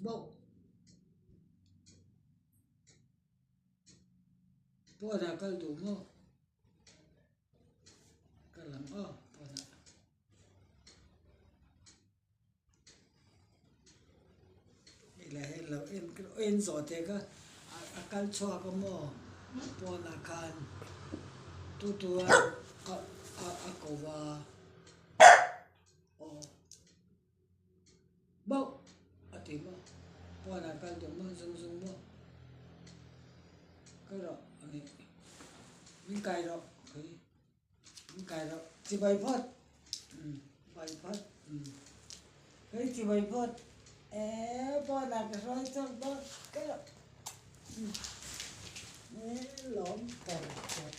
Bauh. Pawnah kal duh maw? Kal ang aw pawnah. Ila hei lo en en zawh teh kha a kal chhuak a maw pawnah khan tu tu a a ko va aw bauh a ti maw pawnah kal duh maw zung zung maw ka rawh a ni min kai rawh khawi. Min kai loh chibai phawt bai phawt hei chibai phawt eee pawnah ka hruai chawk dawn ka loh eee lawm tawp tawp.